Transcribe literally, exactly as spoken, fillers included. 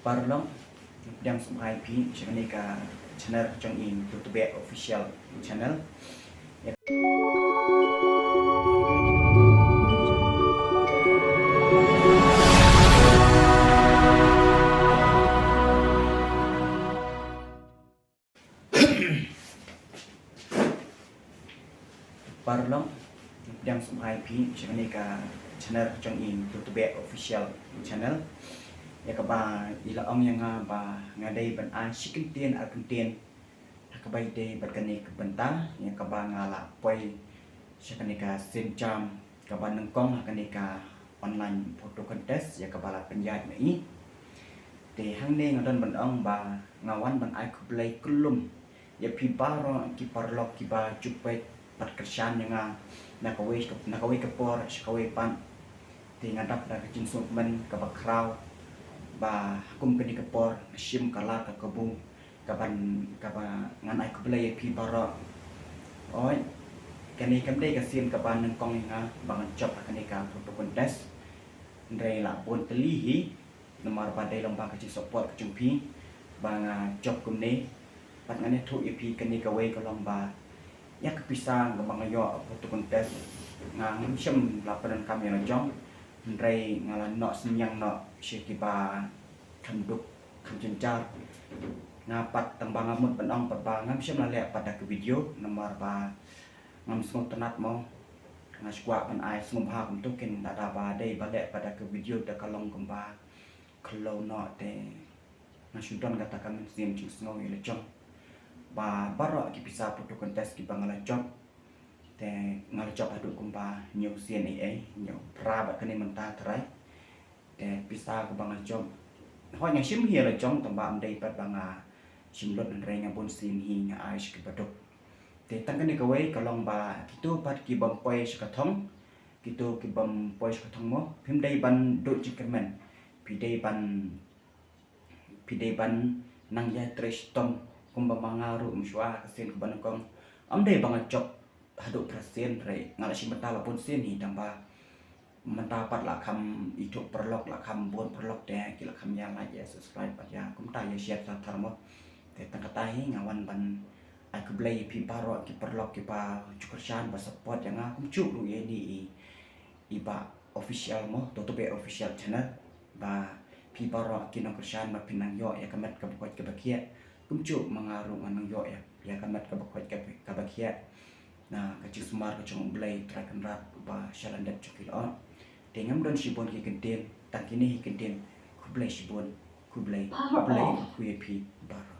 Paralok, pdiang sngewbha ïa phi sha kane ka channel jong i, Tutu Bek Official Channel. Paralok, pdiang sngewbha ïa phi sha kane ka channel jong i, Tutu Bek Official Channel. Ïa kaba i la ong ïa nga ba nga dei ban ai shi kyntien ar kyntien ha kaba ïadei bad kane ka bynta, ïa kaba nga la poi sha kane ka sien jam kaba nyngkong ha kane ka online photo contest ïa kaba la pynïaid ma i. Te hangne nga don ban ong ba nga wan ban ai khublei kyllum ïa phi baroh ki paralok kiba ju peit bad kyrshan ïa nga na kawei, na kawei ka por sha kawei pat. Te nga dap da ka jingsngewkmen kaba khraw ba ha kum kane ka por nga shim ka lad ka kabu kaban, kaba ngan ai khublei ïa phi baroh. Oi, kane kam dei ka sien kaba nyngkong ïa nga ba ngan jop ha kane ka photo contest. Hynrei la bun tylli hi namar ba dei long ba ka jingsupport ka jong phi ba nga jop kumne. Bad ngan ïathuh ïa phi kane kawei ka long ba ïa ka pisa kaba nga ïoh ha photo contest nga ngam shym la pyndonkam ïa la jong. Hynrei nga la noh synñiang noh sha kiba kham duk kham jynjar. Nga pat tang ba nga mut ban ong pat ba ngam shym la leh pat da ka video namar ba ngam sngewtynnat mo. Nga shu kwah ban ai sngewbha kumto kin, lada ba dei ba leh pat da ka video da ka long kumba khloo noh te nga shu don kata ka mynsiem jingsngew ïa la jong ba baroh ki pisa photo contest kiba nga la jop te nga la jop haduh kumba hynñiew sien ei ei, hynñiew phra bad kane mynta trai. Te pisa kaba nga jop, hooid nga shim hi ïa la jong tang ba ym dei pat ba nga shim lut, hynrei nga bun sien hi nga ai sha kiba duk. Te tang kane kawei ka long ba kito pat ki bym poi sha ka thong, kito ki bym poi sha ka thong mo, phim dei ban duh jingkyrmen, phi dei ban, phi dei ban nang ïatrei shitom kumba ma nga ruh mynshuwa ka sien kaba nyngkong ym dei ba nga jop haduh phra sien, hynrei nga la shim bynta la bun sien hi tang ba mynta pat la kham ithuh paralok, la kham bun paralok te ki la kham ïa like, ïa subscribe bad ïa kumta ïa share thar thar mo. Te tang kata hi nga wan ban ai khublei ïa phi baroh ki paralok kiba ju kyrshan ba support ïa nga kumjuh ruh ïa ine i, i Bah Official mo, Tutu Bek Official Channel. Ba phi baroh ki nongkyrshan ba phin nang ïoh ïa ka met kaba koit kaba khiah kumjuh ma nga ruh ngan nang ïoh ïa, ïa ka met kaba koit kaba, kaba khiah. Na ka jingsumar ka jong U Blei Trai Kynrad uba sha lyndet jong ki lyoh. Te ngam don shibun ki kyntien, tang kine hi kyntien. Khublei shibun, khublei, khublei, khublei ïa phi baroh.